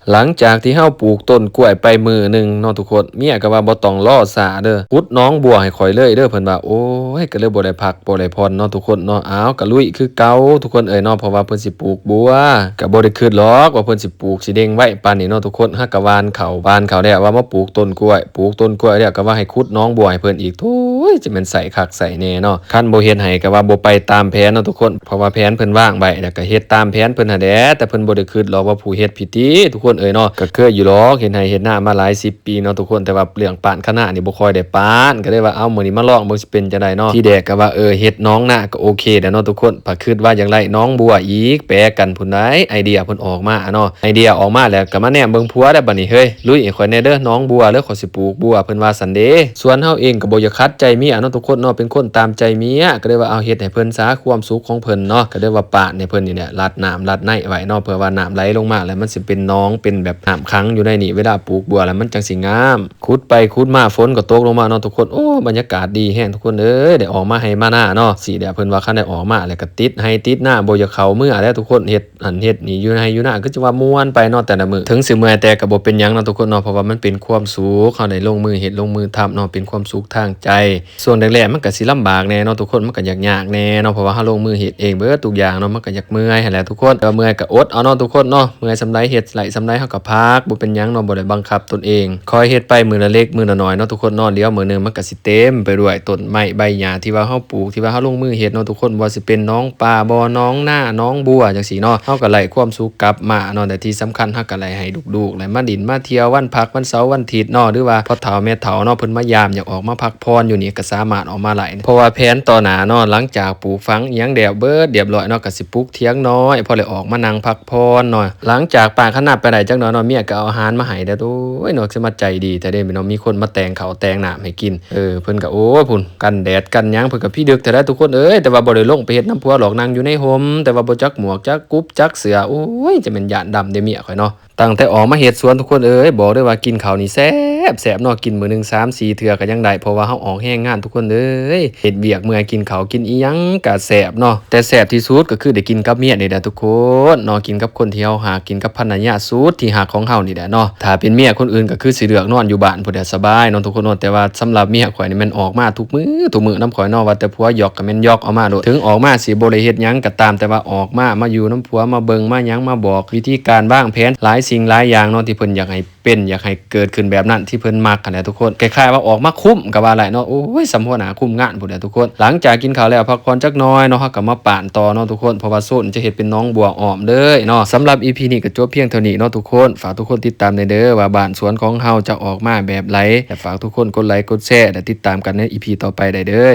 ຫຼັງຈາກທີ່ເຮົາປູກຕົ້ນກ້ວຍໄປມື້ໜຶ່ງເນາະທຸກຄົນ, ເມຍກໍວ່າບໍ່ຕ້ອງລໍຊ້າເດີ້, ຂຸດໜອງບົວໃຫ້ຂ້ອຍເລີຍເດີ້ ເພິ່ນວ່າ. ໂອ້ຍ ກໍເລີຍບໍ່ໄດ້ພັກບໍ່ໄດ້ຜ່ອນເນາະທຸກຄົນເນາະ. ອ້າວ ກໍລຸຍຄືເກົ່າທຸກຄົນເອີຍເນາະ, ເພາະວ່າເພິ່ນຊິປູກບົວ ກໍບໍ່ໄດ້ຄິດຫຼອກວ່າເພິ່ນຊິປູກຊິເດັ່ງໄວປານນີ້ເນາະທຸກຄົນ. ຫາກໍຫວ່ານເຂົ້າ ຫວ່ານເຂົ້າແລ້ວວ່າມາປູກຕົ້ນກ້ວຍ, ປູກຕົ້ນກ້ວຍແລ້ວກໍວ່າໃຫ້ຂຸດໜອງບົວໃຫ້ເພິ່ນອີກ. ໂອ້ຍ ຈະແມ່ນໃສ່ຄັກໃສ່ແນ່ເນາະ, ຄັນບໍ່ເຮັດໃຫ້ກໍວ່າບໍ່ໄປຕາມແຜນເນາະທຸກຄົນ. ເພາະວ່າແຜນເພິ່ນວາງໄວ້ ແລ້ວກໍເຮັດຕາມແຜນເພິ່ນຫັ້ນແຫຼະ, ແຕ່ເພິ່ນບໍ່ໄດ້ຄິດຫຼອກວ່າຜູ້ເຮັດຜິດຕິທຸກຄົນເອີຍເນາະ. ກໍເຄີຍຢູ່ຫຼອກ ເຮັດໄຮ່ເຮັດນາມາຫຼາຍສິບປີເນາະທຸກຄົນ, ແຕ່ວ່າເລື່ອງປານຄະນະນີ້ບໍ່ຄ່ອຍໄດ້ປານ, ກໍເລີຍວ່າ ເອົາ ມື້ນີ້ມາລອງເບິ່ງຊິເປັນຈັ່ງໃດເນາະ. ທີແລກກໍວ່າ ເອີ ເຮັດໜອງນາກໍໂອເຄແລ້ວເນາະທຸກຄົນ, ພັດຄິດວ່າຢາກໄດ້ໜອງບົວອີກ, ແປກັນພຸ້ນໃດ໋ ໄອເດຍເພິ່ນອອກມາເນາະ. ໄອເດຍອອກມາແລ້ວກໍມາແນມເບິ່ງຜົວໄດ້ບັດນີ້, ເຮີ້ຍ ລຸຍໃຫ້ຂ້ອຍແດ່ເດີ້ ໜອງບົວເດີ້ ຂ້ອຍຊິປູກບົວ ເພິ່ນວ່າຊັ້ນເດ້. ສ່ວນເຮົາເອງກໍບໍ່ຢາກຂັດໃຈເມຍເນາະທຸກຄົນເນາະ, ເປັນຄົນຕາມໃຈເມຍ, ກໍເລີຍວ່າ ເອົາ ເຮັດໃຫ້ເພິ່ນຊະ ຄວາມສຸກຂອງເພິ່ນເນາະ. ກໍເລີຍວ່າປາດໃຫ້ເພິ່ນນີ້ແຫຼະ ລັດນ້ຳລັດໃນໄວ້ເນາະ, ເພື່ອວ່ານ້ຳໄຫຼລົງມາແລ້ວມັນຊິເປັນໜອງ ເປັນແບບນ້ຳຂັງຢູ່ໃນນີ້, ເວລາປູກບົວແລ້ວມັນຈັ່ງຊິງາມ. ຂຸດໄປຂຸດມາ ຝົນກໍຕົກລົງມາເນາະທຸກຄົນ. ໂອ້ ບັນຍາກາດດີແຮງທຸກຄົນເອີຍ, ໄດ້ອອກມາໄຮ່ມານາເນາະ. ຊີ້ແຫຼະ ເພິ່ນວ່າຄັນໄດ້ອອກມາແລ້ວກໍຕິດໄຮ່ຕິດນາ ບໍ່ຢາກເຂົ້າເມືອແລ້ວທຸກຄົນ, ເຮັດ ອັນເຮັດນີ້ຢູ່ໄຮ່ຢູ່ນາ ຄືຈະວ່າມ່ວນໄປເນາະແຕ່ລະມື້. ເຖິງຊິເມື່ອຍແຕ່ກໍບໍ່ເປັນຫຍັງເນາະທຸກຄົນເນາະ, ເພາະວ່າມັນເປັນຄວາມສຸກ, ເຮົາໄດ້ລົງມືເຮັດລົງມືທຳເນາະ, ເປັນຄວາມສຸກທາງໃຈ. ຊ່ວງແລກໆມັນກໍຊິລຳບາກແດ່ເນາະທຸກຄົນ, ມັນກໍຍາກໆແດ່ເນາະ, ເພາະວ່າເຮົາລົງມືເຮັດເອງເບິດທຸກຢ່າງເນາະ, ມັນກໍຢາກເມື່ອຍຫັ້ນແຫຼະທຸກຄົນ. ແຕ່ວ່າເມື່ອຍກໍອົດເອົາເນາະທຸກຄົນເນາະ, ເມື່ອຍສ່ຳໃດເຮັດໄດ້ສ່ຳໃດເຮົາກໍພັກ, ບໍ່ເປັນຫຍັງເນາະ, ບໍ່ໄດ້ບັງຄັບຕົນເອງ. ຄ່ອຍເຮັດໄປມື້ລະເລັກມື້ລະໜ້ອຍເນາະທຸກຄົນເນາະ, ດຽວມື້ໜຶ່ງມັນກໍຊິເຕັມໄປດ້ວຍຕົ້ນໄມ້ໃບຫຍ້າທີ່ວ່າເຮົາປູກ ທີ່ວ່າເຮົາລົງມືເຮັດເນາະທຸກຄົນ, ບໍ່ວ່າຊິເປັນໜອງປາ ບໍ່ ໜອງນາ ໜອງບົວຈັ່ງຊີ້ເນາະ, ເຮົາກໍໄດ້ຄວາມສຸກກັບມາເນາະ. ແລະທີ່ສຳຄັນເຮົາກໍໄດ້ໃຫ້ລູກໆໄດ້ມາຫຼິ້ນມາທ່ຽວວັນພັກວັນເສົາວັນອາທິດເນາະ, ຫຼືວ່າພໍ່ເຖົ້າແມ່ເຖົ້າເນາະ ເພິ່ນມາຢາມ ຢາກອອກມາພັກຜ່ອນຢູ່ນີ້ ກໍສາມາດອອກມາໄດ້, ເພາະວ່າແຜນຕໍ່ໜ້າເນາະ ຫຼັງຈາກປູກຝັງອີ່ຫຍັງແລ້ວເບິດຮຽບຮ້ອຍເນາະ ກໍຊິປຸກຖຽງນ້ອຍ ພໍໄດ້ອອກມານັ່ງພັກຜ່ອນເນາະ. ຫຼັງຈາກປາກຄະນະໄປໄດ້ຈັກໜ້ອຍເນາະ, ເມຍກໍເອົາອາຫານມາໃຫ້ແລ້ວ. ໂອ້ຍເນາະ ຄືມາໃຈດີແທ້ເດ້ເນາະ, ມີຄົນມາແຕ່ງເຂົ້າແຕ່ງນ້ຳໃຫ້ກິນ. ເອີ ເພິ່ນກໍ ໂອ້ຍ ພຸ້ນ ກັນແດດກັນຫຍັງ, ເພິ່ນກໍພິດຶກແທ້ໃດ໋ທຸກຄົນເອີຍ, ແຕ່ວ່າບໍ່ໄດ້ລົງໄປເຮັດນຳຜົວຫຼອກ, ນັ່ງຢູ່ໃນຮົ່ມ ແຕ່ວ່າບໍ່ຈັກໝວກ ຈັກກຸບ ຈັກເສື້ອ. ໂອ້ຍ ຈະແມ່ນຢ້ານດຳເດ້ເມຍຂ້ອຍເນາະ. ຕັ້ງແຕ່ອອກມາເຮັດສວນທຸກຄົນເອີຍ, ບອກເລີຍວ່າກິນເຂົ້ານີ້ແຊບໆເນາະ, ກິນມື້ໜຶ່ງສາມສີ່ເທື່ອກໍຍັງໄດ້, ເພາະວ່າເຮົາອອກແຮງງານທຸກຄົນເອີຍ, ເຮັດວຽກເມື່ອຍ ກິນເຂົ້າກິນອີ່ຫຍັງກໍແຊບເນາະ. ແຕ່ແຊບທີ່ສຸດກໍຄືໄດ້ກິນກັບເມຍນີ້ແຫຼະທຸກຄົນເນາະ, ກິນກັບຄົນທີ່ເຮົາຮັກ, ກິນກັບພັນລະຍາສຸດທີ່ຮັກຂອງເຮົານີ້ແຫຼະເນາະ. ຖ້າເປັນເມຍຄົນອື່ນກໍຄືຊິເລືອກນອນຢູ່ບ້ານພຸ້ນແຫຼະ ສະບາຍເນາະທຸກຄົນເນາະ, ແຕ່ວ່າສຳລັບເມຍຂ້ອຍນີ້ແມ່ນອອກມາທຸກມື້ທຸກມື້ນຳຂ້ອຍເນາະ, ວ່າແຕ່ຜົວຢອກກໍແມ່ນຢອກອອກມາໂລດ. ເຖິງອອກມາຊິບໍ່ໄດ້ເຮັດຫຍັງກໍຕາມ, ແຕ່ວ່າອອກມາ ມາຢູ່ນຳຜົວ ມາເບິ່ງມາຫຍັງ ມາບອກວິທີການວາງແຜນຫຼາຍສິ່ງຫຼາຍຢ່າງເນາະ ທີ່ເພິ່ນຢາກໃຫ້ ເປັນ ຢາກໃຫ້ເກີດຂຶ້ນແບບນັ້ນທີ່ເພິ່ນມັກຫັ້ນແຫຼະທຸກຄົນ. ຄ້າຍໆວ່າອອກມາຄຸ້ມກໍວ່າໄດ້ເນາະ, ໂອ້ຍ ສ່ຳຫົວໜ້າຄຸມງານພຸ້ນແຫຼະທຸກຄົນ. ຫຼັງຈາກກິນເຂົ້າແລ້ວ ພັກຜ່ອນຈັກໜ້ອຍເນາະ, ເຮົາກໍມາປານຕໍ່ເນາະທຸກຄົນ, ເພາະວ່າໂຊນຈະເຮັດເປັນໜອງບົວອ້ອມເລີຍເນາະ. ສຳລັບອີພີນີ້ກໍຈົບພຽງເທົ່ານີ້ເນາະທຸກຄົນ. ຝາກທຸກຄົນຕິດຕາມແດ່ເດີ ວ່າບ້ານສວນຂອງເຮົາຈະອອກມາແບບໃດ, ແລະ ຝາກທຸກຄົນກົດໄລກົດແຊ ແລະ ຕິດຕາມກັນໃນອີພີຕໍ່ໄປໄດ້ເດີ.